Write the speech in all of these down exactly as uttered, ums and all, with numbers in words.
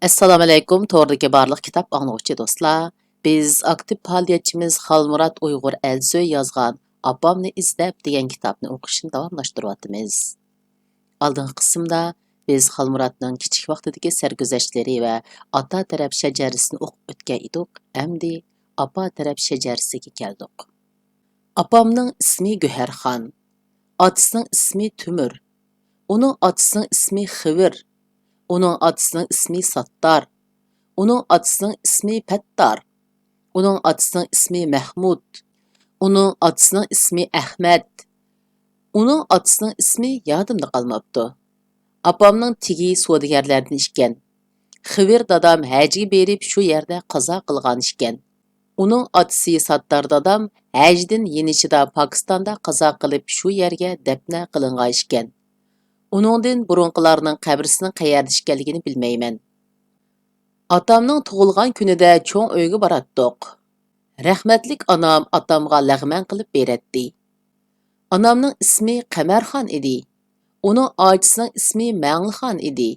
ئەسسالامۇئەلەيكۇم، توردىكى بارلىق كىتاب ئاڭلىغۇچى دوستلار. بىز ئاكتىپ پائالىيەتچىمىز خالمۇرات ئۇيغۇر ئەلسۆي يازغان ئاپامنى ئىزدەپ دېگەن كىتابنى ئوقۇشنى داۋاملاشتۇرۇۋاتىمىز. ئالدىنقى قىسىمدا بىز خالمۇراتنىڭ كىچىك ۋاقتىدىكى سەرگۈزەشتلىرى ۋە ئاتا تەرەپ شەجەرىسىنى ئوقۇپ ئۆتكەن ئىدۇق، ئەمدى ئاپا تەرەپ شەجەرىسىگە كەلدۇق. ئاپامنىڭ ئىسمى گۆھەرخان. ئاتىسىنىڭ ئىسمى تۆمۈر. ئۇنىڭ ئاتىسىنىڭ ئىسمى خېۋىر. ئۇنىڭ ئاتىسىنىڭ ئىسمى ساتتار. ئۇنىڭ ئاتىسىنىڭ ئىسمى پەتتار. ئۇنىڭ ئاتىسىنىڭ ئىسمى مەھمۇد. ئۇنىڭ ئاتىسىنىڭ ئىسمى ئەخمەت. ئۇنىڭ ئاتىسىنىڭ ئىسمى يادىمدا قالماپتۇ. ئاپامنىڭ تېگى سودىگەرلەردىن ئىكەن. خېۋىر دادام ھەجگە بېرىپ شۇ يەردە قازا قىلغان ئىكەن. ئۇنىڭ ئاتىسى ساتتار دادام ھەجدىن يېنىشىدا پاكىستاندا قازا قىلىپ شۇ يەرگە دەپنە قىلىنغان ئىكەن. ئۇنىڭدىن بۇرۇنقىلارنىڭ قەبرىسىنىڭ قەيەردە ئىكەنلىكىنى بىلمەيمەن. ئاتامنىڭ تۇغۇلغان كۈنىدە چوڭ ئۆيگە باراتتۇق. رەھمەتلىك ئانام ئاتامغا لەغمەن قىلىپ بېرەتتى. ئانامنىڭ ئىسمى قەمەرخان ئىدى. ئۇنىڭ ئاچىسىنىڭ ئىسمى مەڭلىخان ئىدى.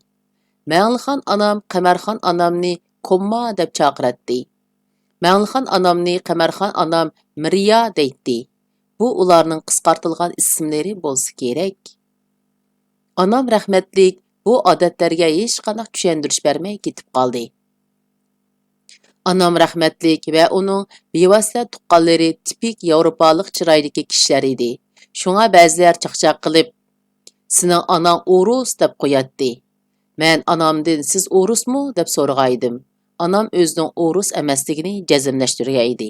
مەڭلىخان ئانام قەمەرخان ئانامنى كومما دەپ چاقىراتتى. مەڭلىخان ئانامنى قەمەرخان ئانام مىريا دەيتتى. بۇ ئۇلارنىڭ قىسقارتىلغان ئىسىملىرى بولسا كېرەك. ئانام رەھمەتلىك بۇ ئادەتلەرگە ھېچقانداق چۈشەندۈرۈش بەرمەي كېتىپ قالدى. ئانام رەھمەتلىك ۋە ئۇنىڭ بىۋاسىتە تۇغقانلىرى تىپىك ياۋروپالىق چىرايدىكى كىشىلەر ئىدى. شۇڭا بەزىلەر چاقچاق قىلىپ، «سېنىڭ ئاناڭ ئورۇس» دەپ قوياتتى. مەن ئانامدىن «سىز ئورۇسمۇ؟» دەپ سورىغانىدىم. ئانام ئۆزىنىڭ ئورۇس ئەمەسلىكىنى جەزملەشتۈرگەن ئىدى.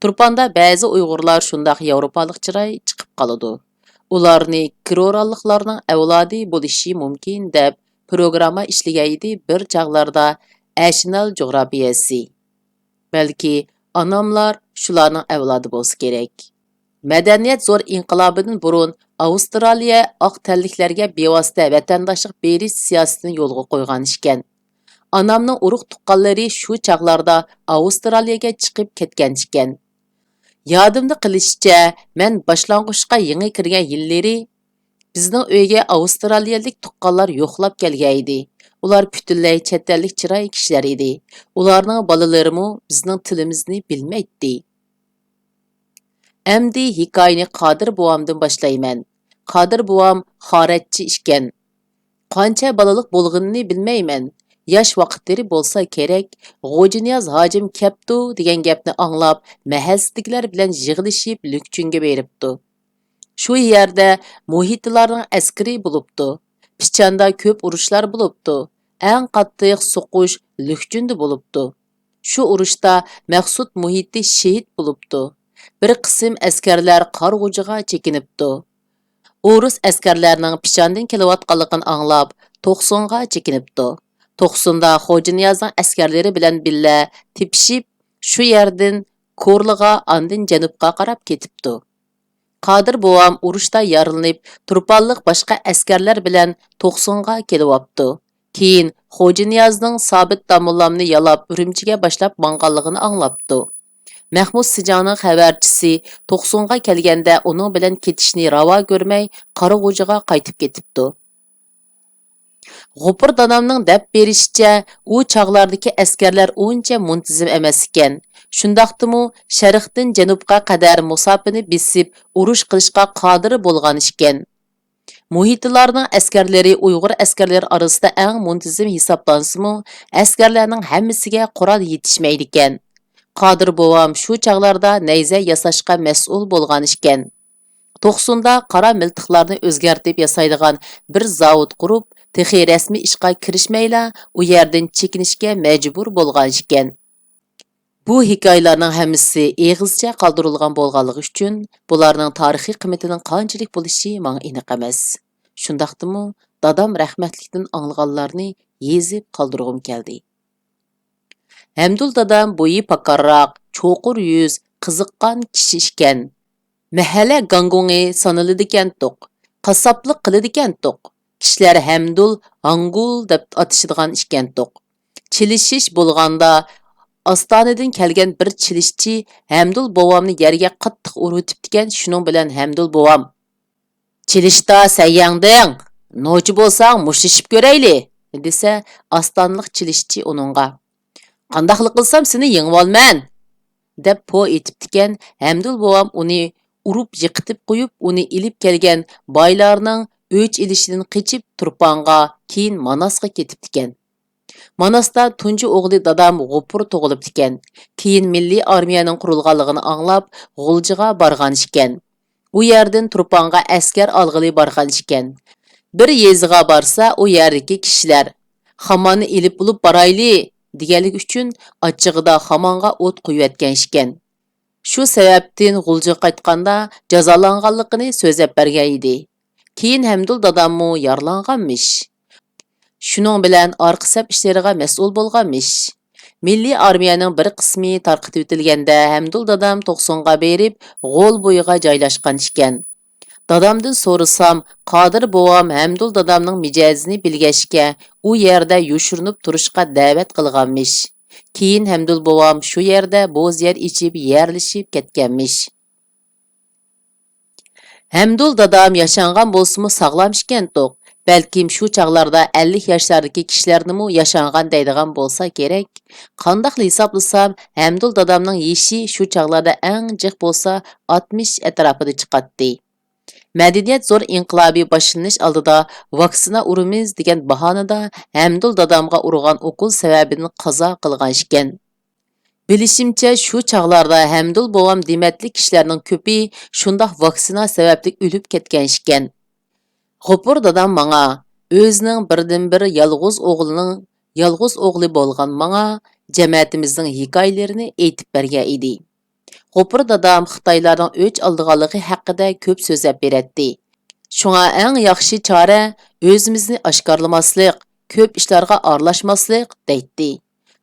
تۇرپاندا بەزى ئۇيغۇرلار شۇنداق ياۋروپالىق چىراي چىقىپ قالىدۇ. ئۇلارنى كرورانلىقلارنىڭ ئەۋلادى بولۇشى مۇمكىن دەپ پروگرامما ئىشلىگەن ئىدى بىر چاغلاردا ئەشنال جۇغراپىيەسى. بەلكى ئاناملار شۇلارنىڭ ئەۋلادى بولسا كېرەك. مەدەنىيەت زور ئىنقىلابىدىن بۇرۇن ئاۋسترالىيە ئاق تەنلىكلەرگە بىۋاسىتە ۋەتەنداشلىق بېرىش سىياسىتىنى يولغا قويغان ئىكەن. ئانامنىڭ ئۇرۇق تۇغقانلىرى شۇ چاغلاردا ئاۋسترالىيەگە چىقىپ كەتكەنىكەن. يادىمدا قېلىشىچە، مەن باشلانغۇچقا يېڭى كىرگەن يىللىرى بىزنىڭ ئۆيگە ئاۋسترالىيەلىك تۇغقانلار يوقلاپ كەلگەنىدى. ئۇلار پۈتۈنلەي چەت ئەللىك چىراي كىشىلەر ئىدى. ئۇلارنىڭ بالىلىرىمۇ بىزنىڭ تىلىمىزنى بىلمەيتتى. ئەمدى ھېكايىنى قادىر بوۋامدىن باشلايمەن. قادىر بوۋام خارەتچى ئىكەن. قانچە بالىلىق بولغىنىنى بىلمەيمەن. ياش ۋاقىتلىرى بولسا كېرەك، «غوجىنىياز ھاجىم كەپتۇ» دېگەن گەپنى ئاڭلاپ، مەھەللىسىدىكىلەر بىلەن يىغلىشىپ لۈكچۈنگە بېرىپتۇ. شۇ يەردە مۇھىتلارنىڭ ئەسكىرى بولۇپتۇ. پىچاندا كۆپ ئۇرۇشلار بولۇپتۇ. ئەڭ قاتتىق سوقۇش لۈكچۈندە بولۇپتۇ. شۇ ئۇرۇشتا مەخسۇت مۇھىتى شېھىت بولۇپتۇ. بىر قىسىم ئەسكەرلەر قارىغۇجىغا چېكىنىپتۇ. ئورۇس ئەسكەرلەرنىڭ پىچاندىن كېلىۋاتقانلىقىنى ئاڭلاپ، توقسۇنغا چېكىنىپتۇ. توقسۇندا خوجانىيازنىڭ ئەسكەرلىرى بىلەن بىللە تېپىشىپ، شۇ يەردىن كورلىغا، ئاندىن جەنۇبقا قاراپ كېتىپتۇ. قادىر بوۋام ئۇرۇشتا يارىلىنىپ، تۇرپانلىق باشقا ئەسكەرلەر بىلەن توقسۇنغا كېلىۋاپتۇ. كېيىن خوجانىيازنىڭ سابىت داموللامنى يالاپ ئۈرۈمچىگە باشلاپ ماڭغانلىقىنى ئاڭلاپتۇ. مەخمۇت سىجاڭنىڭ خەۋەرچىسى توقسۇنغا كەلگەندە ئۇنىڭ بىلەن كېتىشنى راۋا كۆرمەي قارىغۇجىغا قايتىپ كېتىپتۇ. غوپۇر دادامنىڭ دەپ بېرىشىچە، ئۇ چاغلاردىكى ئەسكەرلەر ئۇنچە مۇنتىزىم ئەمەس ئىكەن. شۇنداقتىمۇ شەرقتىن جەنۇبقا قەدەر مۇساپىنى بېسىپ ئۇرۇش قىلىشقا قادىر بولغان ئىكەن. مۇھىتلارنىڭ ئەسكەرلىرى ئۇيغۇر ئەسكەرلىرى ئارىسىدا ئەڭ مۇنتىزىم ھېسابلانسىمۇ، ئەسكەرلەرنىڭ ھەممىسىگە قورال يېتىشمەيدىكەن. قادىر بوۋام شۇ چاغلاردا نەيزە ياساشقا مەسئۇل بولغان ئىكەن. توقسۇندا قارا مىلتىقلارنى ئۆزگەرتىپ ياسايدىغان بىر زاۋۇت قۇرۇپ، تېخى رەسمىي ئىشقا كىرىشمەيلا، ئۇ يەردىن چېكىنىشكە مەجبۇر بولغان ئىكەن. بۇ ھېكايىلەرنىڭ ھەممىسى ئېغىزچە قالدۇرۇلغان بولغانلىقى ئۈچۈن، بۇلارنىڭ تارىخىي قىممىتىنىڭ قانچىلىك بولۇشى ماڭا ئېنىق ئەمەس. شۇنداقتىمۇ، دادام رەھمەتلىكتىن ئاڭلىغانلارنى يېزىپ قالدۇرغۇم كەلدى. ھەمدۇل دادام بويى پاكارراق، چوقۇر يۈز، قىزىققان كىشى ئىكەن. مەھەللە گاڭگۇڭى سانىلىدىكەنتۇق، قاسساپلىق قىلىدىكەنتۇق. كىشىلەر ھەمدۇل، ھاڭگۇل دەپ ئاتىشىدىغان ئىكەنتۇق. چېلىشىش بولغاندا، ئاستانىدىن كەلگەن بىر چېلىشچى ھەمدۇل بوۋامنى يەرگە قاتتىق ئۇرۇۋېتىپتىكەن، شۇنىڭ بىلەن ھەمدۇل بوۋام، «چېلىشتا سەن يەڭدىڭ، نوچى بولساڭ مۇشتلىشىپ كۆرەيلى» دېسە، ئاستانىلىق چېلىشچى ئۇنىڭغا، «قانداقلا قىلسام سېنى يېڭىۋالىمەن!» دەپ پو ئېتىپتىكەن. ھەمدۇل بوۋام ئۇنى ئۇرۇپ يىقىتىپ قويۇپ، ئۇنى ئېلىپ كەلگەن بايلارنىڭ ئۆچ ئېلىشىدىن قېچىپ، تۇرپانغا، كېيىن ماناسقا كېتىپتىكەن. ماناستا تۇنجى ئوغلى دادام غوپۇر تۇغۇلۇپتىكەن. كېيىن مىللىي ئارمىيەنىڭ قۇرۇلغانلىقىنى ئاڭلاپ، غۇلجىغا بارغان ئىكەن. ئۇ يەردىن تۇرپانغا ئەسكەر ئالغىلى بارغان ئىكەن. بىر يېزىغا بارسا، ئۇ يەردىكى كىشىلەر، «خاماننى ئېلىپ بولۇپ بارايلى» دېگەنلىكى ئۈچۈن، ئاچچىقىدا خامانغا ئوت قويۇۋەتكەن ئىكەن. شۇ سەۋەبتىن غۇلجىغا قايتقاندا جازالانغانلىقىنى سۆزلەپ بەرگەن ئىدى. كېيىن ھەمدۇل داداممۇ يارىلانغانمىش. شۇنىڭ بىلەن ئارقا سەپ ئىشلىرىغا مەسئۇل بولغانمىش. مىللىي ئارمىيەنىڭ بىر قىسمى تارقىتىۋېتىلگەندە، ھەمدۇل دادام توقسۇنغا بېرىپ، غول بويىغا جايلاشقان ئىكەن. دادامدىن سورىسام، قادىر بوۋام ھەمدۇل دادامنىڭ مىجەزىنى بىلگەچكە، ئۇ يەردە يوشۇرۇنۇپ تۇرۇشقا دەۋەت قىلغانمىش. كېيىن ھەمدۇل بوۋام شۇ يەردە بوز يەر ئېچىپ يەرلىشىپ كەتكەنمىش. ھەمدۇل دادام ياشانغان بولسىمۇ ساغلام ئىكەنتۇق. بەلكىم شۇ چاغلاردا ئەللىك ياشلاردىكى كىشىلەرنىمۇ ياشانغان دەيدىغان بولسا كېرەك. قانداقلا ھېسابلىسام، ھەمدۇل دادامنىڭ يېشى شۇ چاغلاردا ئەڭ جىق بولسا ئاتمىش ئەتراپىدا چىقاتتى. مەدەنىيەت زور ئىنقىلابى باشلىنىش ئالدىدا ۋاكسىنا ئۇرىمىز دېگەن باھانىدا ھەمدۇل دادامغا ئۇرغان ئوكۇل سەۋەبىدىن قازا قىلغان ئىكەن. بىلىشىمچە، شۇ چاغلاردا ھەمدۇل بوۋام دېمەتلىك كىشىلەرنىڭ كۆپى شۇنداق ۋاكسىنا سەۋەبلىك ئۆلۈپ كەتكەن ئىكەن. غوپۇر دادام ماڭا، ئۆزىنىڭ بىردىنبىر يالغۇز ئوغلىنىڭ، يالغۇز ئوغلى بولغان ماڭا جەمەتىمىزنىڭ ھېكايىلىرىنى ئېيتىپ بەرگەن ئىدى. غوپۇر دادام خىتايلارنىڭ ئۆچ ئالىدىغانلىقى ھەققىدە كۆپ سۆزلەپ بېرەتتى. شۇڭا ئەڭ ياخشى چارە ئۆزىمىزنى ئاشكارىلىماسلىق، كۆپ ئىشلارغا ئارىلاشماسلىق دەيتتى.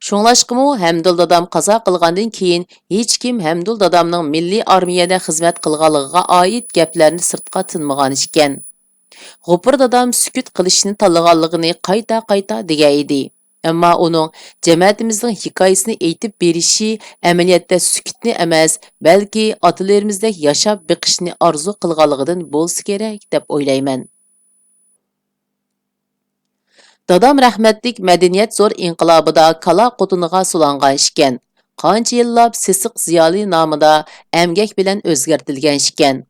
شۇڭلاشقىمۇ ھەمدۇل دادام قازا قىلغاندىن كېيىن ھېچكىم ھەمدۇل دادامنىڭ مىللىي ئارمىيەدە خىزمەت قىلغانلىقىغا ئائىت گەپلەرنى سىرتقا تىنمىغان ئىكەن. غوپۇر دادام سۈكۈت قىلىشنى تاللىغانلىقىنى قايتا-قايتا دېگەن ئىدى. ئەمما ئۇنىڭ جەمەتىمىزنىڭ ھېكايىسىنى ئېيتىپ بېرىشى ئەمەلىيەتتە سۈكۈتنى ئەمەس، بەلكى ئاتىلىرىمىزدەك ياشاپ بېقىشنى ئارزۇ قىلغانلىقىدىن بولسا كېرەك، دەپ ئويلايمەن. دادام رەھمەتلىك مەدەنىيەت زور ئىنقىلابىدا كالا قوتۇنىغا سولانغان ئىكەن. قانچە يىللاپ سېسىق زىيالىي نامىدا ئەمگەك بىلەن ئۆزگەرتىلگەن ئىكەن.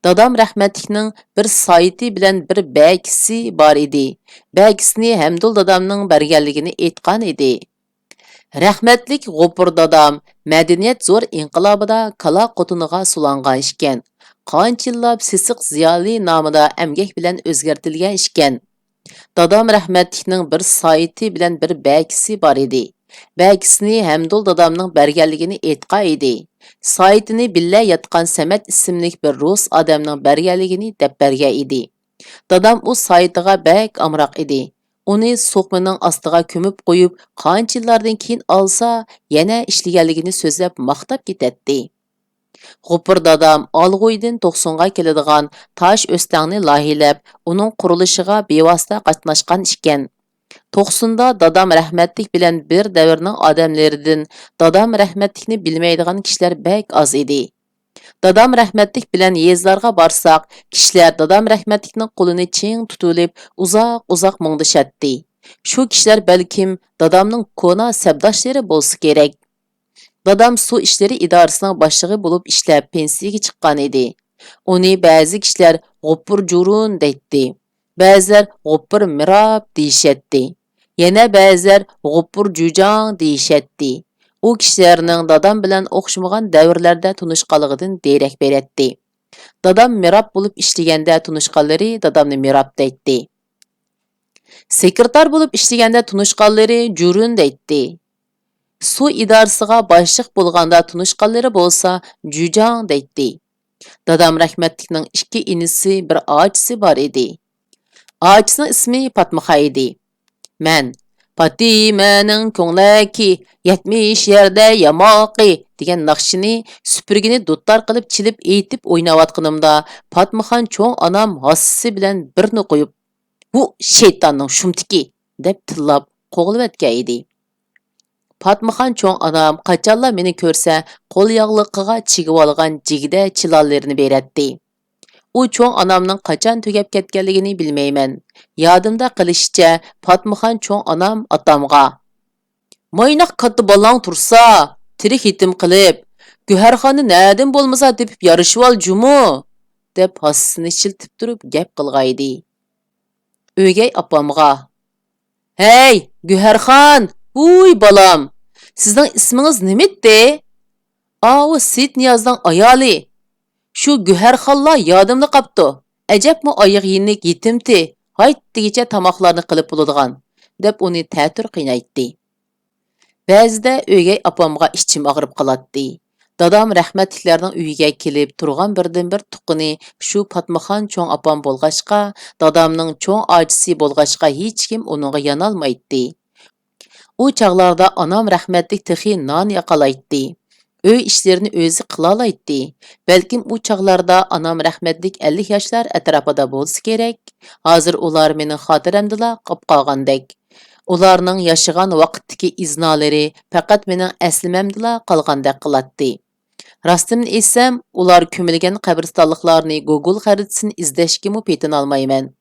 دادام رەھمەتلىكنىڭ بىر سايىتى بىلەن بىر بەگىسى بار ئىدى. بەگىسىنى ھەمدۇل دادامنىڭ بەرگەنلىكىنى ئېيتقان ئىدى. رەھمەتلىك غوپۇر دادام مەدەنىيەت زور ئىنقىلابىدا كالا قوتۇنىغا سولانغان ئىكەن. قانچە يىللاپ سېسىق زىيالىي نامىدا ئەمگەك بىلەن ئۆزگەرتىلگەن ئىكەن. دادام رەھمەتلىكنىڭ بىر سايىتى بىلەن بىر بەگىسى بار ئىدى. بەگىسىنى ھەمدۇل دادامنىڭ بەرگەنلىكىنى ئېيتقان ئىدى. سايىتىنى بىللە ياتقان سەمەت ئىسىملىك بىر رۇس ئادەمنىڭ بەرگەنلىكىنى دەپ بەرگەن ئىدى. دادام ئۇ سايىتىغا بەك ئامراق ئىدى. ئۇنى سوقمىنىڭ ئاستىغا كۆمۈپ قويۇپ، قانچە يىللاردىن كېيىن ئالسا، يەنە ئىشلىگەنلىكىنى سۆزلەپ ماختاپ كېتەتتى. غوپۇر دادام ئالغۇيدىن توقسۇنغا كېلىدىغان تاش ئۆستەڭنى لايىھىلەپ، ئۇنىڭ قۇرۇلۇشىغا بىۋاسىتە قاتناشقان ئىكەن. توقسۇندا دادام رەھمەتلىك بىلەن بىر دەۋرنىڭ ئادەملىرىدىن دادام رەھمەتلىكنى بىلمەيدىغان كىشىلەر بەك ئاز ئىدى. دادام رەھمەتلىك بىلەن يېزىلارغا بارساق، كىشىلەر دادام رەھمەتلىكنىڭ قولىنى چىڭ تۇتۇۋېلىپ، ئۇزاق-ئۇزاق مۇڭدىشاتتى. شۇ كىشىلەر بەلكىم دادامنىڭ كونا سەپداشلىرى بولسا كېرەك. دادام سۇ ئىشلىرى ئىدارىسىنىڭ باشلىقى بولۇپ ئىشلەپ، پېنسىيىگە چىققان ئىدى. ئۇنى بەزى كىشىلەر غوپۇر جۇرۇن دەيتتى. بەزىلەر غوپۇر مىراب دېيىشەتتى. يەنە بەزىلەر غوپۇر جۇجاڭ دېيىشەتتى. ئۇ كىشىلەرنىڭ دادام بىلەن ئوخشىمىغان دەۋرلەردە تونۇشقانلىقىدىن دېرەك بېرەتتى. دادام مىراب بولۇپ ئىشلىگەندە تونۇشقانلىرى دادامنى مىراب دەيتتى. سېكرېتار بولۇپ ئىشلىگەندە تونۇشقانلىرى جۇرۇن دەيتتى. سۇ ئىدارىسىغا باشلىق بولغاندا تونۇشقانلىرى بولسا جۇجاڭ دەيتتى. دادام رەھمەتلىكنىڭ ئىككى ئىنىسى، بىر ئاچىسى بار ئىدى. ئاچىسىنىڭ ئىسمى پاتمىخان ئىدى. مەن «پاتىمەنىڭ كۆڭلەكى، يەتمىش يەردە ياماقى» دېگەن ناخشىنى سۈپۈرگىنى دۇتار قىلىپ چېلىپ ئېيتىپ ئويناۋاتقىنىمدا، پاتمىخان چوڭ ئانام ھاسىسى بىلەن بىرنى قويۇپ، «بۇ شەيتاننىڭ شۇمتىكى» دەپ تىللاپ قوغلىۋەتكەن ئىدى. پاتمىخان چوڭ ئانام قاچانلا مېنى كۆرسە، قول ياغلىقىغا چىگىۋالغان جىگدە چىلانلىرىنى بېرەتتى. ئۇ چوڭ ئانامنىڭ قاچان تۈگەپ كەتكەنلىكىنى بىلمەيمەن. يادىمدا قېلىشىچە، پاتمىخان چوڭ ئانام ئاتامغا، «مايناق كاتتا بالاڭ تۇرسا، تىرىك يېتىم قىلىپ، گۆھەرخاننى نەدىن بولمىسا تېپىپ يارىشىۋال جۇمۇ!» دەپ ھاسىسىنى شىلتىپ تۇرۇپ گەپ قىلغانىدى. ئۆگەي ئاپامغا، «ھەي، گۆھەرخان! ۋۇي بالام! سىزنىڭ ئىسمىڭىز نېمىتتى؟» «ئاۋۇ سېيىتنىيازنىڭ ئايالى. شۇ گۆھەرخانلا يادىمدا قاپتۇ. ئەجەبمۇ ئايىغى يېنىك يېتىمتى، ھايت دېگۈچە تاماقلارنى قىلىپ بولىدىغان» دەپ ئۇنى تەتۈر قىينايتتى. بەزىدە ئۆگەي ئاپامغا ئىچىم ئاغرىپ قالاتتى. دادام رەھمەتلىكلەرنىڭ ئۆيىگە كېلىپ تۇرغان بىردىنبىر تۇغقىنى شۇ پاتمىخان چوڭ ئاپام بولغاچقا، دادامنىڭ چوڭ ئاچىسى بولغاچقا ھېچكىم ئۇنىڭغا يانالمايتتى. ئۇ چاغلاردا ئانام رەھمەتلىك تېخى نان ياقالايتتى. ئۆي ئىشلىرىنى ئۆزى قىلالايتتى. بەلكىم ئۇ چاغلاردا ئانام رەھمەتلىك ئەللىك ياشلار ئەتراپىدا بولسا كېرەك. ھازىر ئۇلار مېنىڭ خاتىرەمدىلا قاپ قالغاندەك. ئۇلارنىڭ ياشىغان ۋاقىتتىكى ئىزنالىرى پەقەت مېنىڭ ئەسلىمەمدىلا قالغاندەك قىلاتتى. راستىمنى ئېيتسام، ئۇلار كۆمۈلگەن قەبرىستانلىقلارنى گوگول خەرىتىسىدىن ئىزدەشكىمۇ پېتىنالمايمەن.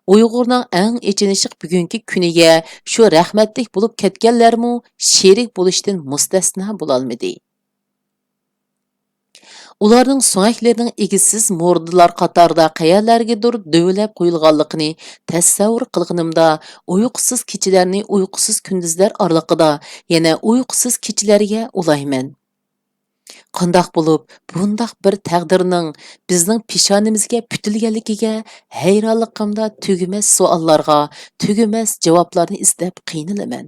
ئۇيغۇرنىڭ ئەڭ ئېچىنىشلىق بۈگۈنكى كۈنىگە شۇ رەھمەتلىك بولۇپ كەتكەنلەرمۇ شېرىك بولۇشتىن مۇستەسنا بولالمىدى. ئۇلارنىڭ سۆڭەكلىرىنىڭ ئىگىسىز مۇردىلار قاتارىدا قەيەرلەرگىدۇر دۆۋىلەپ قويۇلغانلىقىنى تەسەۋۋۇر قىلغىنىمدا، ئۇيقۇسىز كېچىلەرنى ئۇيقۇسىز كۈندۈزلەر ئارىلىقىدا يەنە ئۇيقۇسىز كېچىلەرگە ئۇلايمەن. قانداق بولۇپ بۇنداق بىر تەقدىرنىڭ بىزنىڭ پېشانىمىزگە پۈتۈلگەنلىكىگە ھەيرانلىقىمدا تۈگىمەس سوئاللارغا تۈگىمەس جاۋابلارنى ئىزدەپ قىينىلىمەن.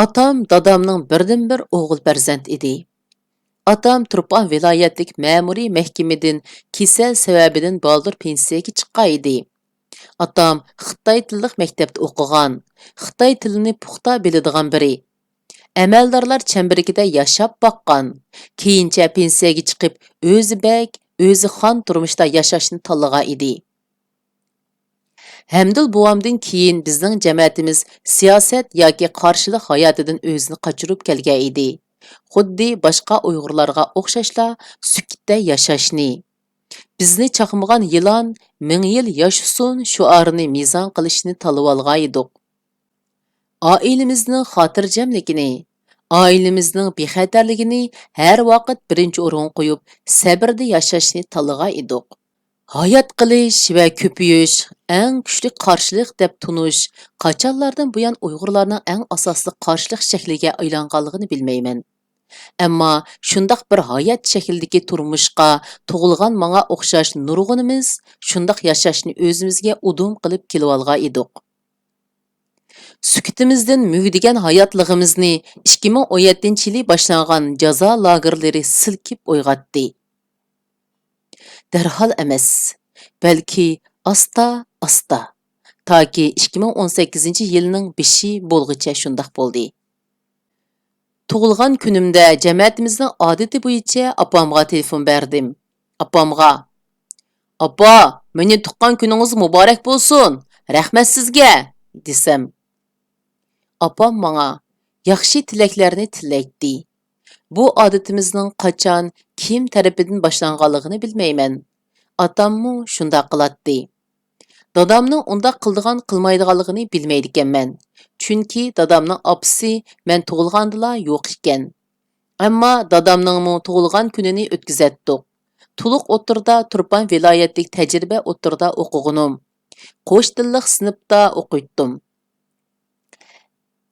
ئاتام دادامنىڭ بىردىنبىر ئوغۇل پەرزەنت ئىدى. ئاتام تۇرپان ۋىلايەتلىك مەمۇرىي مەھكىمىدىن كېسەل سەۋەبىدىن بالدۇر پېنسىيەگە چىققان ئىدى. ئاتام خىتاي تىللىق مەكتەپتە ئوقۇغان، خىتاي تىلىنى پۇختا بىلىدىغان بىرى. ئەمەلدارلار چەمبىرىكىدە ياشاپ باققان، كېيىنچە پېنسىيەگە چىقىپ، ئۆزى بەگ، ئۆزى خان تۇرمۇشتا ياشاشنى تاللىغان ئىدى. ھەمدۇل بوۋامدىن كېيىن بىزنىڭ جەمەتىمىز سىياسەت ياكى قارشىلىق ھاياتىدىن ئۆزىنى قاچۇرۇپ كەلگەن ئىدى. خۇددى باشقا ئۇيغۇرلارغا ئوخشاشلا سۈكۈتتە ياشاشنى، «بىزنى چاقمىغان يىلان مىڭ يىل ياشىسۇن» شوئارىنى مىزان قىلىشنى تاللىۋالغان ئىدۇق. ئائىلىمىزنىڭ خاتىرجەملىكىنى، ئائىلىمىزنىڭ بىخەتەرلىكىنى ھەر ۋاقىت بىرىنچى ئورۇنغا قويۇپ، سەبرىدە ياشاشنى تاللىغان ئىدۇق. ھايات قېلىش ۋە كۆپىيىش ئەڭ كۈچلۈك قارشىلىق دەپ تونۇش قاچانلاردىن بۇيان ئۇيغۇرلارنىڭ ئەڭ ئاساسلىق قارشىلىق شەكلىگە ئايلانغانلىقىنى بىلمەيمەن. ئەمما شۇنداق بىر ھايات شەكلىدىكى تۇرمۇشقا تۇغۇلغان ماڭا ئوخشاش نۇرغۇنىمىز شۇنداق ياشاشنى ئۆزىمىزگە ئۇدۇم قىلىپ كېلىۋالغان ئىدۇق. سۈكۈتىمىزدىن مۈگدىگەن ھاياتلىقىمىزنى ئىككى مىڭ ئون يەتتىنچى يىلى باشلانغان جازا لاگېرلىرى سىلكىپ ئويغاتتى. دەرھال ئەمەس، بەلكى ئاستا-ئاستا، تاكى ئىككى مىڭ ئون سەككىزىنچى يىلنىڭ بېشى بولغۇچە شۇنداق بولدى. تۇغۇلغان كۈنۈمدە جەمەتىمىزنىڭ ئادىتى بويىچە ئاپامغا تېلېفون بەردىم. ئاپامغا، «ئاپا، مېنى تۇغقان كۈنىڭىز مۇبارەك بولسۇن! رەھمەت سىزگە!» دېسەم، ئاپام ماڭا ياخشى تىلەكلەرنى تىلەيتتى. بۇ ئادىتىمىزنىڭ قاچان، كىم تەرىپىدىن باشلانغانلىقىنى بىلمەيمەن. ئاتاممۇ شۇنداق قىلاتتى. دادامنىڭ ئۇنداق قىلىدىغان، قىلمايدىغانلىقىنى بىلمەيدىكەنمەن. چۈنكى دادامنىڭ ئاپىسى مەن تۇغۇلغاندىلا يوق ئىكەن. ئەمما دادامنىڭمۇ تۇغۇلغان كۈنىنى ئۆتكۈزەتتۇق. تولۇق ئوتتۇرىدا تۇرپان ۋىلايەتلىك تەجرىبە ئوتتۇرىدا ئوقۇغىنىم. قوش تىللىق سىنىپتا ئوقۇيتتۇم.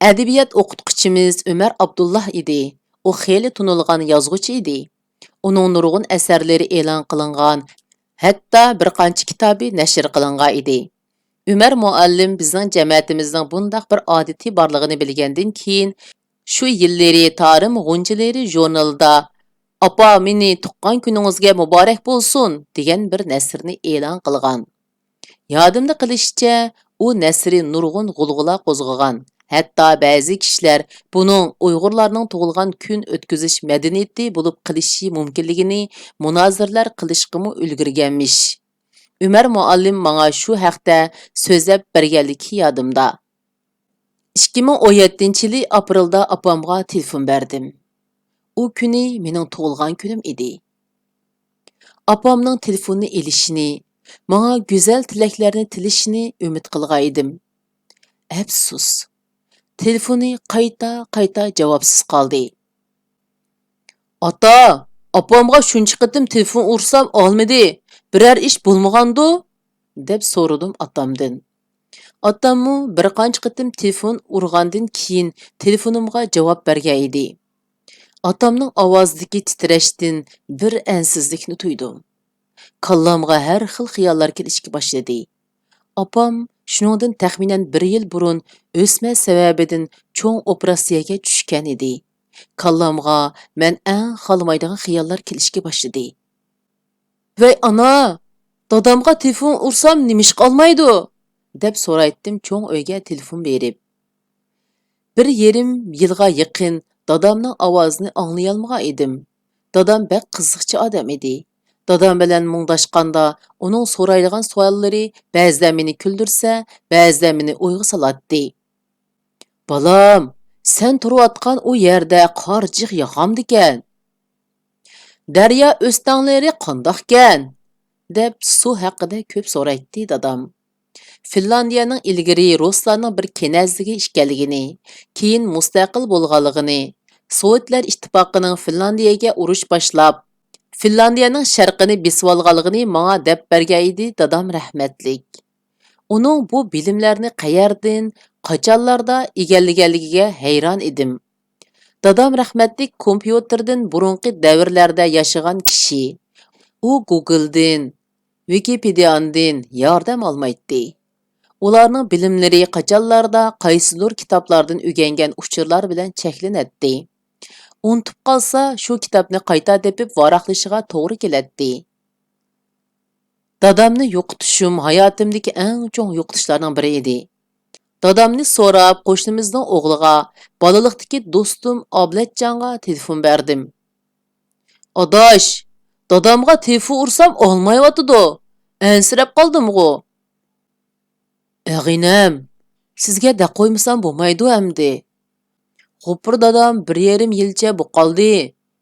ئەدەبىيات ئوقۇتقۇچىمىز ئۆمەر ئابدۇللا ئىدى. ئۇ خېلى تونۇلغان يازغۇچى ئىدى. ئۇنىڭ نۇرغۇن ئەسەرلىرى ئېلان قىلىنغان، ھەتتا بىر قانچە كىتابى نەشر قىلىنغان ئىدى. ئۆمەر مۇئەللىم بىزنىڭ جەمەتىمىزنىڭ بۇنداق بىر ئادىتى بارلىقىنى بىلگەندىن كېيىن، شۇ يىللىرى تارىم غۇنچىلىرى ژۇرنىلىدا «ئاپا، مېنى تۇغقان كۈنىڭىزگە مۇبارەك بولسۇن» دېگەن بىر نەسرنى ئېلان قىلغان. يادىمدا قېلىشىچە، ئۇ نەسرى نۇرغۇن غۇلغۇلا قوزغىغان. ھەتتا بەزى كىشىلەر بۇنىڭ ئۇيغۇرلارنىڭ تۇغۇلغان كۈن ئۆتكۈزۈش مەدەنىيىتى بولۇپ قېلىشى مۇمكىنلىكىنى مۇنازىرىلەر قىلىشقىمۇ ئۈلگۈرگەنمىش. ئۆمەر مۇئەللىم ماڭا شۇ ھەقتە سۆزلەپ بەرگەنلىكى يادىمدا. ئىككى مىڭ ئون يەتتىنچى يىلى ئاپرېلدا ئاپامغا تېلېفون بەردىم. ئۇ كۈنى مېنىڭ تۇغۇلغان كۈنۈم ئىدى. ئاپامنىڭ تېلېفوننى ئېلىشىنى، ماڭا گۈزەل تىلەكلەرنى تىلىشىنى ئۈمىد قىلغان ئىدىم. ئەپسۇس، تېلېفونى قايتا-قايتا جاۋابسىز قالدى. «ئاتا، ئاپامغا شۇنچە قېتىم تېلېفون ئۇرسام ئالمىدى، بىرەر ئىش بولمىغاندۇ؟» دەپ سورىدىم ئاتامدىن. ئاتاممۇ بىر قانچە قېتىم تېلېفون ئۇرغاندىن كېيىن تېلېفونۇمغا جاۋاب بەرگەن ئىدى. ئاتامنىڭ ئاۋازىدىكى تىترەشتىن بىر ئەنسىزلىكنى تۇيدۇم. كاللامغا ھەر خىل خىياللار كېلىشكە باشلىدى. ئاپام شۇنىڭدىن تەخمىنەن بىر يىل بۇرۇن ئۆسمە سەۋەبىدىن چوڭ ئوپېراتسىيەگە چۈشكەن ئىدى. كاللامغا مەن ئەڭ خالىمايدىغان خىياللار كېلىشكە باشلىدى. «ۋەي ئانا، دادامغا تېلېفون ئۇرسام نېمىشقا ئالمايدۇ؟» دەپ سورايتتىم چوڭ ئۆيگە تېلېفون بېرىپ. بىر يېرىم يىلغا يېقىن دادامنىڭ ئاۋازىنى ئاڭلىيالمىغان ئىدىم. دادام بەك قىزىقچى ئادەم ئىدى. دادام بىلەن مۇڭداشقاندا ئۇنىڭ سورايدىغان سوئاللىرى بەزىدە مېنى كۈلدۈرسە، بەزىدە مېنى ئويغا سالاتتى. «بالام، سەن تۇرۇۋاتقان ئۇ يەردە قار جىق ياغامدىكەن؟ دەريا ئۆستەڭلىرى قانداقكەن؟» دەپ سۇ ھەققىدە كۆپ سورايتتى دادام. فىنلاندىيەنىڭ ئىلگىرى رۇسلارنىڭ بىر كېنەزلىكى ئىكەنلىكىنى، كېيىن مۇستەقىل بولغانلىقىنى، سوۋېتلار ئىتتىپاقىنىڭ فىنلاندىيەگە ئۇرۇش باشلاپ، فىنلاندىيەنىڭ شەرقىنى بېسىۋالغانلىقىنى ماڭا دەپ بەرگەن ئىدى دادام رەھمەتلىك. ئۇنىڭ بۇ بىلىملەرنى قەيەردىن، قاچانلاردا ئىگىلىگەنلىكىگە ھەيران ئىدىم. دادام رەھمەتلىك كومپيۇتېردىن بۇرۇنقى دەۋرلەردە ياشىغان كىشى. ئۇ گۇگلدىن، ۋىكىپېدىيادىن ياردەم ئالمايتتى. ئۇلارنىڭ بىلىملىرى قاچانلاردا قايسىدۇر كىتابلاردىن ئۆگەنگەن ئۇچۇرلار بىلەن چەكلىنەتتى. ئۇنتۇپ قالسا، شۇ كىتابنى قايتا تېپىپ ۋاراقلىشىغا توغرا كېلەتتى. دادامنى يوقىتىشىم ھاياتىمدىكى ئەڭ چوڭ يوقىتىشلارنىڭ بىرى ئىدى. دادامنى سوراپ، قوشنىمىزنىڭ ئوغلىغا، بالىلىقتىكى دوستۇم ئابلەتجانغا تېلېفون بەردىم. «ئاداش، دادامغا تېلېفون ئۇرسام ئالمايۋاتىدۇ. ئەنسىرەپ قالدىمغۇ.» «ئەغىنەم، سىزگە دەپ قويمىسام بولمايدۇ ئەمدى. غوپۇر دادام بىر يېرىم يىلچە بولۇپ قالدى،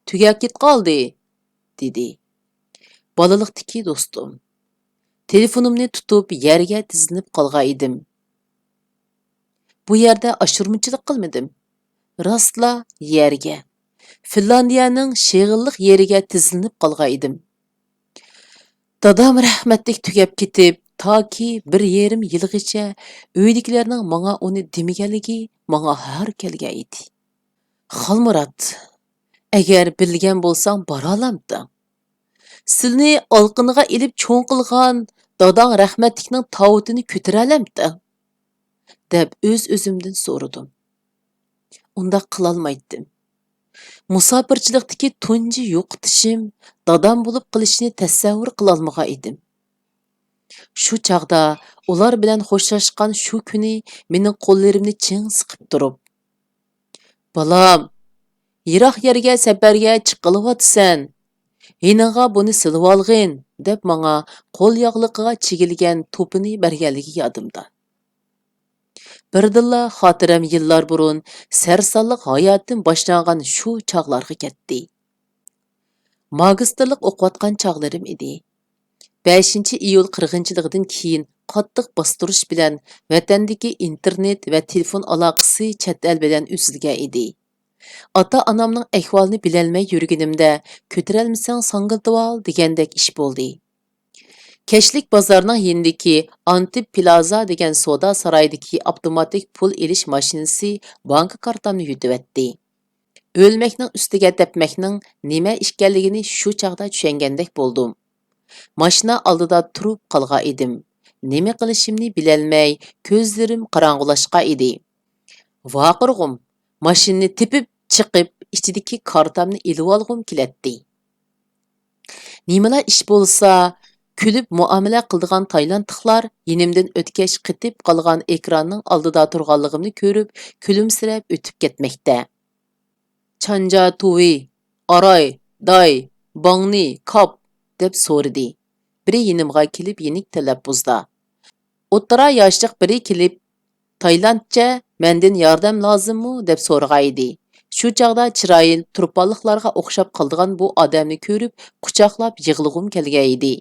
تۈگەپ كېتىپ قالدى.» دېدى. بالىلىقتىكى دوستۇم. تېلېفونۇمنى تۇتۇپ يەرگە تىزلىنىپ قالغان ئىدىم. بۇ يەردە ئاشۇرمىچىلىق قىلمىدىم. راستلا يەرگە، فىنلاندىيەنىڭ شېغىللىق يېرىگە تىزلىنىپ قالغان ئىدىم. دادام رەھمەتلىك تۈگەپ كېتىپ، تاكى بىر يېرىم يىلغىچە ئۆيدىكىلەرنىڭ ماڭا ئۇنى دېمىگەنلىكى ماڭا ھار كەلگەن ئىدى. خالمۇرات، ئەگەر بىلگەن بولساڭ بارالامتىڭ؟ سىلنى ئالىقىنىغا ئېلىپ چوڭ قىلغان داداڭ رەھمەتلىكنىڭ تاۋۇتىنى كۆتۈرەلەمتىڭ؟ دەپ ئۆز-ئۆزۈمدىن سورىدىم. ئۇنداق قىلالمايتتىم. مۇساپىرچىلىقتىكى تۇنجى يوقىتىشىم دادام بولۇپ قېلىشىنى تەسەۋۋۇر قىلالمىغان ئىدىم. شۇ چاغدا ئۇلار بىلەن خوشلاشقان شۇ كۈنى مېنىڭ قوللىرىمنى چىڭ سىقىپ تۇرۇپ، «بالام، يىراق يەرگە سەپەرگە چىققىلى بولىسەن. يېنىڭغا بۇنى سېلىۋالغىن» دەپ ماڭا قول ياغلىقىغا چىگىلگەن توپىنى بەرگەنلىكى يادىمدا. بىردىنلا خاتىرەم يىللار بۇرۇن سەرسانلىق ھاياتىم باشلانغان شۇ چاغلارغا كەتتى. ماگىستىرلىق ئوقۇۋاتقان چاغلىرىم ئىدى. بەشىنچى ئىيۇل قىرغىنچىلىقىدىن كېيىن قاتتىق باستۇرۇش بىلەن ۋەتەندىكى ئىنتېرنېت ۋە تېلېفون ئالاقىسى چەت ئەل بىلەن ئۈزۈلگەن ئىدى. ئاتا-ئانامنىڭ ئەھۋالىنى بىلەلمەي يۈرگىنىمدە، «كۆتۈرەلمىسەڭ ساڭگىلىتىۋال» دېگەندەك ئىش بولدى. كەچلىك بازارنىڭ يېنىدىكى ئانتىپ پلازا دېگەن سودا سارايىدىكى ئاپتوماتىك پۇل ئېلىش ماشىنىسى بانكا كارتامنى يۇتۇۋەتتى. ئۆلمەكنىڭ ئۈستىگە تەپمەكنىڭ نېمە ئىكەنلىكىنى شۇ چاغدا چۈشەنگەندەك بولدۇم. ماشىنا ئالدىدا تۇرۇپ قالغان ئىدىم. نېمە قىلىشىمنى بىلەلمەي، كۆزلىرىم قاراڭغۇلاشقان ئىدى. ۋارقىرىغۇم، ماشىنىنى تېپىپ چىقىپ، ئىچىدىكى كارتامنى ئېلىۋالغۇم كېلەتتى. نېمىلا ئىش بولسا، كۈلۈپ مۇئامىلە قىلىدىغان تايلاندلىقلار يېنىمدىن ئۆتكەچ قېتىپ قالغان ئېكراننىڭ ئالدىدا تۇرغانلىقىمنى كۆرۈپ، كۈلۈمسىرەپ ئۆتۈپ كەتمەكتە. «چانجا تۇۋى، ئاراي، داي، باڭنى، كاپ» دەپ سورىدى. بىرى يېنىمغا كېلىپ يېنىك تەلەپپۇزدا. ئوتتۇرا ياشلىق بىرى كېلىپ، «تايلاندچە مەندىن ياردەم لازىممۇ؟» دەپ سورىغانىدى. شۇ چاغدا چىرايى تۇرپانلىقلارغا ئوخشاپ قالىدىغان بۇ ئادەمنى كۆرۈپ، قۇچاقلاپ يىغلىغۇم كەلگەن ئىدى.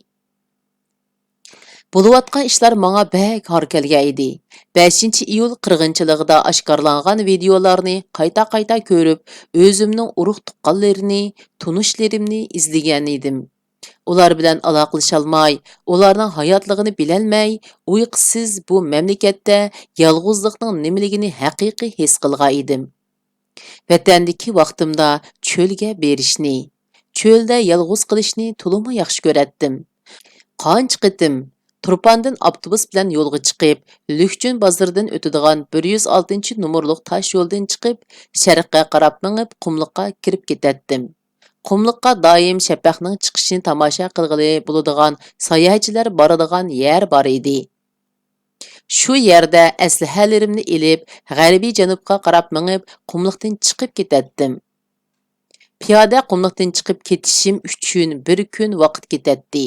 بولۇۋاتقان ئىشلار ماڭا بەك ھار كەلگەن ئىدى. بەشىنچى ئىيۇل قىرغىنچىلىقىدا ئاشكارىلانغان ۋىدېئولارنى قايتا-قايتا كۆرۈپ، ئۆزۈمنىڭ ئۇرۇق-تۇغقانلىرىنى، تونۇشلىرىمنى ئىزدىگەن ئىدىم. ئۇلار بىلەن ئالاقىلىشالماي، ئۇلارنىڭ ھاياتلىقىنى بىلەلمەي، ئۇيقۇسىز بۇ مەملىكەتتە يالغۇزلۇقنىڭ نېمىلىكىنى ھەقىقىي ھېس قىلغان ئىدىم. ۋەتەندىكى ۋاقتىمدا چۆلگە بېرىشنى، چۆلدە يالغۇز قېلىشنى تولىمۇ ياخشى كۆرەتتىم. قانچە قېتىم تۇرپاندىن ئاپتوبۇس بىلەن يولغا چىقىپ، لۈكچۈن بازىرىدىن ئۆتىدىغان بىر يۈز ئالتىنچى نومۇرلۇق تاش يولدىن چىقىپ، شەرققە قاراپ مېڭىپ، قۇملۇققا كىرىپ كېتەتتىم. قۇملۇققا دائىم شەپەقنىڭ چىقىشىنى تاماشا قىلغىلى بولىدىغان ساياھەتچىلەر بارىدىغان يەر بار ئىدى. شۇ يەردە ئەسلىھەلىرىمنى ئېلىپ، غەربىي جەنۇبقا قاراپ مېڭىپ، قۇملۇقتىن چىقىپ كېتەتتىم. پىيادە قۇملۇقتىن چىقىپ كېتىشىم ئۈچۈن بىر كۈن ۋاقىت كېتەتتى.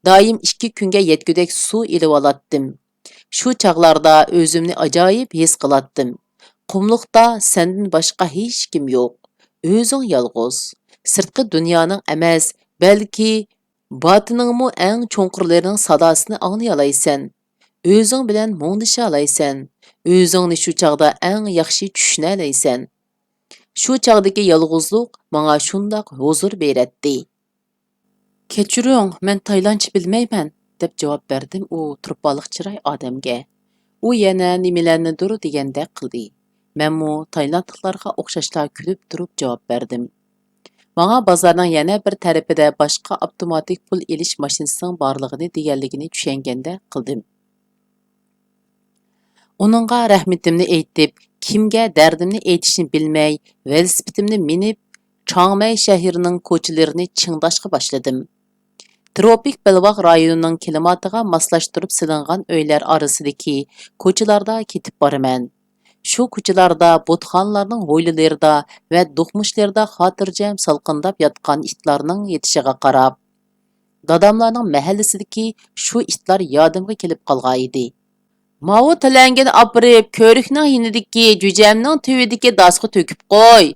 دائىم ئىككى كۈنگە يەتكۈدەك سۇ ئېلىۋالاتتىم. شۇ چاغلاردا ئۆزۈمنى ئاجايىپ ھېس قىلاتتىم. قۇملۇقتا سەندىن باشقا ھېچكىم يوق. ئۆزۈڭ يالغۇز. سىرتقى دۇنيانىڭ ئەمەس، بەلكى باتىنىڭمۇ ئەڭ چوڭقۇرلىرىنىڭ ساداسىنى ئاڭلىيالايسەن. ئۆزۈڭ بىلەن مۇڭدىشالايسەن. ئۆزۈڭنى شۇ چاغدا ئەڭ ياخشى چۈشىنەلەيسەن. شۇ چاغدىكى يالغۇزلۇق ماڭا شۇنداق ھۇزۇر بېرەتتى. «كەچۈرۈڭ، مەن تايلاندچە بىلمەيمەن» دەپ جاۋاب بەردىم ئۇ تۇرپانلىق چىراي ئادەمگە. ئۇ يەنە نېمىلەرنىدۇر دېگەندەك قىلدى. مەنمۇ تايلاندلىقلارغا ئوخشاشلا كۈلۈپ تۇرۇپ جاۋاب بەردىم. ماڭا بازارنىڭ يەنە بىر تەرىپىدە باشقا ئاپتوماتىك پۇل ئېلىش ماشىنىسىنىڭ بارلىقىنى دېگەنلىكىنى چۈشەنگەندەك قىلدىم. ئۇنىڭغا رەھمىتىمنى ئېيتىپ، كىمگە دەردىمنى ئېيتىشنى بىلمەي، ۋېلىسىپىتىمنى مىنىپ، چياڭمەي شەھىرىنىڭ كوچىلىرىنى چىڭداشقا باشلىدىم. تروپىك بەلباغ رايونىنىڭ كىلىماتىغا ماسلاشتۇرۇپ سېلىنغان ئۆيلەر ئارىسىدىكى كوچىلاردا كېتىپ بارىمەن. شۇ كوچىلاردا، بۇتخانىلارنىڭ ھويلىلىرىدا ۋە دوقمۇشلىرىدا خاتىرجەم سالقىنداپ ياتقان ئىتلارنىڭ يېتىشىغا قاراپ، داداملارنىڭ مەھەللىسىدىكى شۇ ئىتلار يادىمغا كېلىپ قالغانىدى. «ماۋۇ تەلەڭگىنى ئاپىرىپ، كۆۋرۈكنىڭ يېنىدىكى جۈجەمنىڭ تۈۋىدىكى داسقا تۆكۈپ قوي،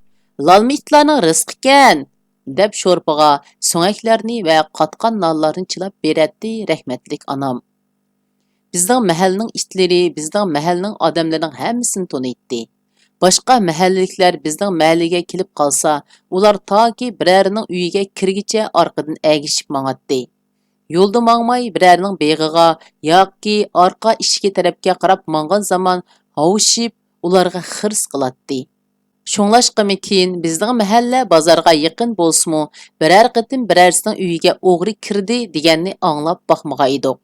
لالما ئىتلارنىڭ رىزقىكەن» دەپ شورپىغا سۆڭەكلەرنى ۋە قاتقان نانلارنى چىلاپ بېرەتتى رەھمەتلىك ئانام. بىزنىڭ مەھەللىنىڭ ئىتلىرى بىزنىڭ مەھەللىنىڭ ئادەملىرىنىڭ ھەممىسىنى تونۇيتتى. باشقا مەھەللىلىكلەر بىزنىڭ مەھەللىگە كېلىپ قالسا، ئۇلار تاكى بىرەرىنىڭ ئۆيىگە كىرگىچە ئارقىدىن ئەگىشىپ ماڭاتتى. يولدا ماڭماي، بىرەرىنىڭ بېغىغا ياكى ئارقا ئىشىكى تەرەپكە قاراپ ماڭغان زامان ھاۋشىپ، ئۇلارغا خىرىس قىلاتتى. شۇڭلاشقىمىكىن، بىزنىڭ مەھەللە بازارغا يېقىن بولسىمۇ، بىرەر قېتىم بىرەرسىنىڭ ئۆيىگە ئوغرى كىردى دېگەننى ئاڭلاپ باقمىغان ئىدۇق.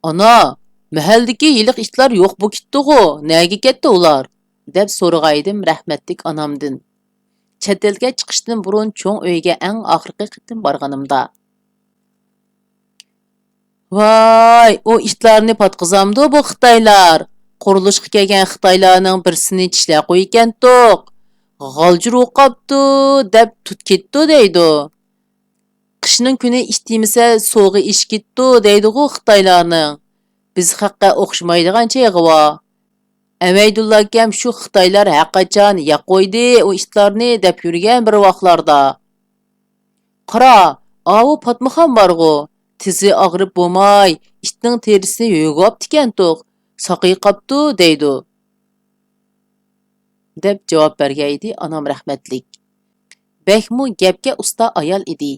«ئانا، مەھەللىدىكى ھېلىقى ئىتلار يوق بولۇپ كېتىپتىغۇ، نەگە كەتتى ئۇلار؟» دەپ سورىغانىدىم رەھمەتلىك ئانامدىن. چەت ئەلگە چىقىشتىن بۇرۇن چوڭ ئۆيگە ئەڭ ئاخىرقى قېتىم بارغىنىمدا. «ۋاي، ئۇ ئىتلارنى پاتقۇزامدۇ بۇ خىتايلار؟ قۇرۇلۇشقا كەلگەن خىتايلارنىڭ بىرسىنى چىشلەپ قويىكەنتۇق. غالجىر بولۇپ قاپتۇ دەپ تۇت كېتىپتۇ دەيدۇ. قىشنىڭ كۈنى ئىت يېمىسە سوغۇقى ئېشىپ كېتىپتۇ دەيدىغۇ خىتايلارنىڭ. بىز خەققە ئوخشىمايدىغان چېغى بار. ئەمەيدۇللا ئاكام شۇ خىتايلار ھەرقاچان يەپ قويدى ئۇ ئىتلارنى دەپ يۈرگەن بىر ۋاقلاردا. قارا، ئاۋۇ پاتمىخان بارغۇ، تىزى ئاغرىپ بولماي، ئىتنىڭ تېرىسىنى ھۆگۈۋاپتىكەنتۇق، ساقىيىپ قاپتۇ دەيدۇ» دەپ جاۋاب بەرگەنىدى ئانام رەھمەتلىك. بەكمۇ گەپكە ئۇستا ئايال ئىدى.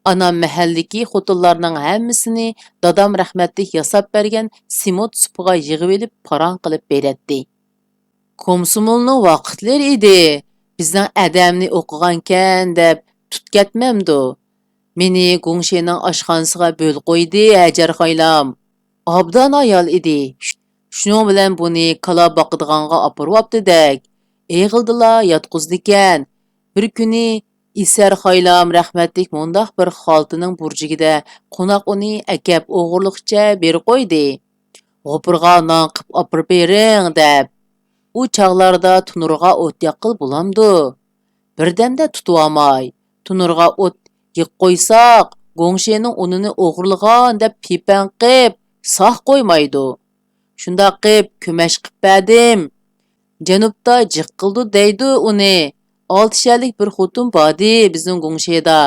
ئانام مەھەللىدىكى خوتۇنلارنىڭ ھەممىسىنى دادام رەھمەتلىك ياساپ بەرگەن سېمونت سۇپىغا يىغىۋېلىپ پاراڭ قىلىپ بېرەتتى. «كومسومولنىڭ ۋاقىتلىرى ئىدى، بىزنىڭ ئادەمنى ئوقۇغانكەن دەپ تۇت كەتمەمدۇ؟ مېنى گۇڭشېنىڭ ئاشخانىسىغا بۆلۈپ قويدى ھەجەر خايلام. ئابدان ئايال ئىدى. شۇنىڭ بىلەن بۇنى كالا باقىدىغانغا ئاپىرىۋاپتىدەك. ئېغىلدىلا ياتقۇزىدىكەن. بىر كۈنى ئېسەر خايلام رەھمەتلىك مۇنداق بىر خالتىنىڭ بۇرجىكىدە قوناق ئۇنى ئەكەپ ئوغرىلىقچە بېرىپ قويدى. غوپۇرغا نان قىپ ئاپىرىپ بېرىڭ دەپ. ئۇ چاغلاردا تونۇرغا ئوت ياققىلى بولامدۇ؟ بىردەمدە تۇتۇۋالماي، تونۇرغا ئوت يېقىپ قويساق، گۇڭشېنىڭ ئۇنىنى ئوغرىلىغان دەپ پىپەڭ قىپ، ساق قويمايدۇ. شۇنداق قىپ كۆمەچ قىپ بەردىم. جەنۇبتا جىق قىلىدۇ دەيدۇ ئۇنى. ئالتە شەلىك بىر خوتۇن باردى بىزنىڭ گۇڭشېدا.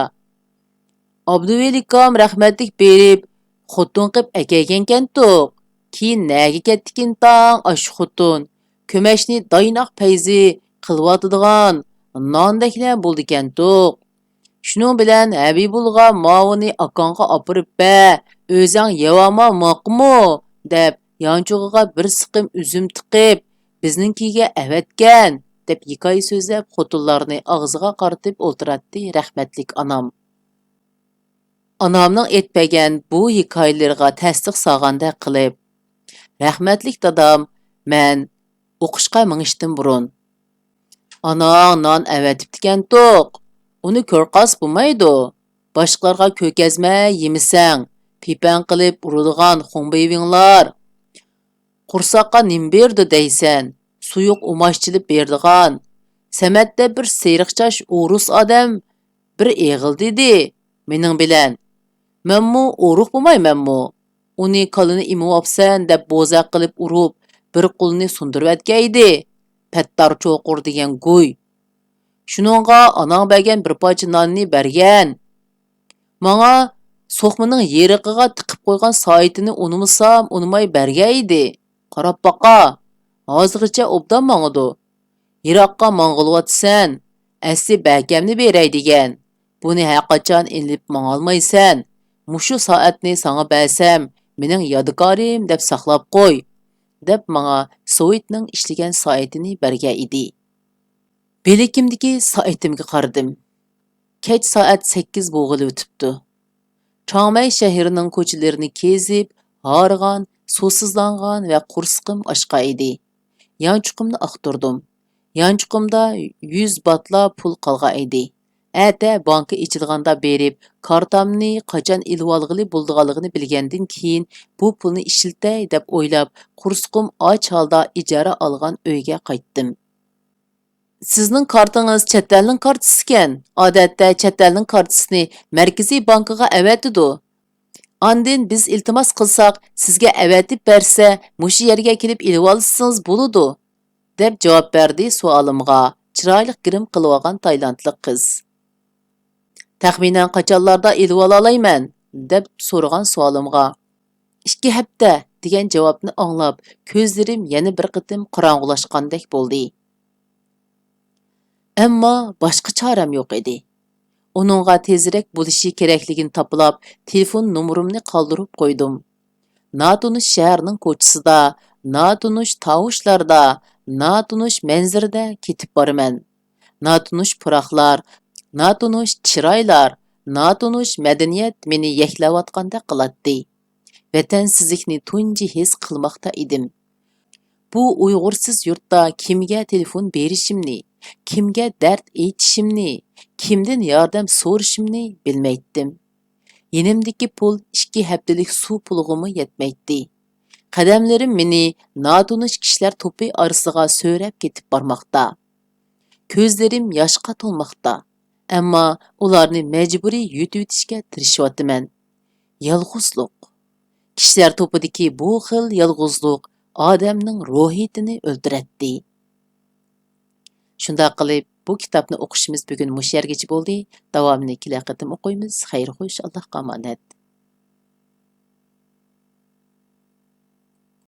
ئابدۇۋەلىكام رەھمەتلىك بېرىپ، خوتۇن قىپ ئەكەلگەنكەنتۇق. كېيىن نەگە كەتتىكىن تاڭ ئاشۇ خوتۇن؟ كۆمەچنى دايناق پەيزى قىلىۋاتىدىغان ناندەكلا بولىدىكەنتۇق. شۇنىڭ بىلەن ھەبىبۇلغا ماۋۇنى ئاكاڭغا ئاپىرىپ بەر، ئۆزەڭ يەۋالما ماقۇمۇ، دەپ يانچۇقىغا بىر سىقىم ئۈزۈم تىقىپ، بىزنىڭكىگە ئەۋەتكەن، دەپ ھېكايە سۆزلەپ خوتۇنلارنى ئاغزىغا قارىتىپ ئولتۇراتتى رەھمەتلىك ئانام. ئانامنىڭ ئېيتىپ بەرگەن بۇ ھېكايىلىرىغا تەستىق سالغاندەك قىلىپ، رەھمەتلىك دادام مەن ئوقۇشقا مېڭىشتىن بۇرۇن، ئاناڭ نان ئەۋەتىپتىكەنتۇق، ئۇنى كۆرقاز بولمايدۇ، باشقىلارغا كۆرگەزمەي يېمىسەڭ، پىپەڭ قىلىپ ئۇرىدىغان خۇڭبېيۋىڭلار، قورساققا نېمە بېرىدۇ دەيسەن، سۇيۇق ئۇماچ چېلىپ بېرىدىغان، سەمەتتە بىر سېرىق چاچ ئورۇس ئادەم بىر ئېغىل دېدى مېنىڭ بىلەن. مەنمۇ ئورۇق بولمايمەنمۇ؟ ئۇنى كالىنى ئېمىۋاپسەن دەپ بوزەك قىلىپ ئۇرۇپ، بىر قولىنى سۇندۇرۇۋەتكەيدى. پەتتار چوقۇر دېگەن گۇي. شۇنىڭغا ئاناڭ بەرگەن بىر پارچە ناننى بەرگەن. ماڭا سوقمىنىڭ يېرىقىغا تىقىپ قويغان سائىتىنى ئۇنىمىسام ئۇنىماي بەرگەيدى. قاراپ باقا، ھازىرغىچە ئوبدان ماڭىدۇ. يىراققا ماڭغىلىۋاتىسەن، ئەسلى بەكەمنى بېرەي دېگەن. بۇنى ھەرقاچان ئېلىپ ماڭالمايسەن. مۇشۇ سائەتنى ساڭا بەرسەم، مېنىڭ يادىكارىم دەپ ساقلاپ قوي، دەپ ماڭا سوۋېتنىڭ ئىشلىگەن سائىتىنى بەرگەن ئىدى. بىلىكىمدىكى سائىتىمگە قارىدىم. كەچ سائەت سەككىز بولغىلى ئۆتۈپتۇ. چاڭمەي شەھىرىنىڭ كوچىلىرىنى كېزىپ، ھارغان، سۇسىزلانغان ۋە قورسىقىم ئاچقان ئىدى. يانچۇقۇمنى ئاختۇردۇم. يانچۇقۇمدا يۈز باتلا پۇل قالغان ئىدى. ئەتە بانكا ئېچىلغاندا بېرىپ، كارتامنى قاچان ئېلىۋالغىلى بولىدىغانلىقىنى بىلگەندىن كېيىن، بۇ پۇلنى ئىشلىتەي دەپ ئويلاپ، قورسىقىم ئاچ ھالدا ئىجارە ئالغان ئۆيگە قايتتىم. سىزنىڭ كارتىڭىز چەت ئەلنىڭ كارتىسىكەن. ئادەتتە چەت ئەلنىڭ كارتىسىنى مەركىزىي بانكىغا ئەۋەتىدۇ. ئاندىن بىز ئىلتىماس قىلساق، سىزگە ئەۋەتىپ بەرسە، مۇشۇ يەرگە كېلىپ ئېلىۋالسىڭىز بولىدۇ، دەپ جاۋاب بەردى سوئالىمغا چىرايلىق گىرىم قىلىۋالغان تايلاندلىق قىز. تەخمىنەن قاچانلاردا ئېلىۋالالايمەن؟ دەپ سورىغان سوئالىمغا، ئىككى ھەپتە دېگەن جاۋابنى ئاڭلاپ، كۆزلىرىم يەنە بىر قېتىم قاراڭغۇلاشقاندەك بولدى. ئەمما باشقا چارەم يوق ئىدى. ئۇنىڭغا تېزرەك بولۇشى كېرەكلىكىنى تاپىلاپ، تېلېفون نومۇرۇمنى قالدۇرۇپ قويدۇم. ناتونۇش شەھەرنىڭ كوچىسىدا، ناتونۇش تاۋۇشلاردا، ناتونۇش مەنزىرىدە كېتىپ بارىمەن. ناتونۇش پۇراقلار، ناتونۇش چىرايلار، ناتونۇش مەدەنىيەت مېنى يەكلەۋاتقاندەك قىلاتتى. ۋەتەنسىزلىكنى تۇنجى ھېس قىلماقتا ئىدىم. بۇ ئۇيغۇرسىز يۇرتتا كىمگە تېلېفون بېرىشىمنى، كىمگە دەرد ئېيتىشىمنى، كىمدىن ياردەم سورىشىمنى بىلمەيتتىم. يېنىمدىكى پۇل ئىككى ھەپتىلىك سۇ پۇلىغىمۇ يەتمەيتتى. قەدەملىرىم مېنى ناتونۇش كىشىلەر توپى ئارىسىغا سۆرەپ كېتىپ بارماقتا. كۆزلىرىم ياشقا تولماقتا. ئەمما ئۇلارنى مەجبۇرىي يۇتۇۋېتىشكە تىرىشىۋاتىمەن. يالغۇزلۇق. كىشىلەر توپىدىكى بۇ خىل يالغۇزلۇق ئادەمنىڭ روھىيىتىنى ئۆلتۈرەتتى. شۇنداق قىلىپ، بۇ كىتابنى ئوقۇشىمىز بۈگۈن مۇشۇ يەرگىچە بولدى. داۋامىنى كېلەر قېتىم ئوقۇيمىز. خەير خوش، ئاللاھقا ئامانەت.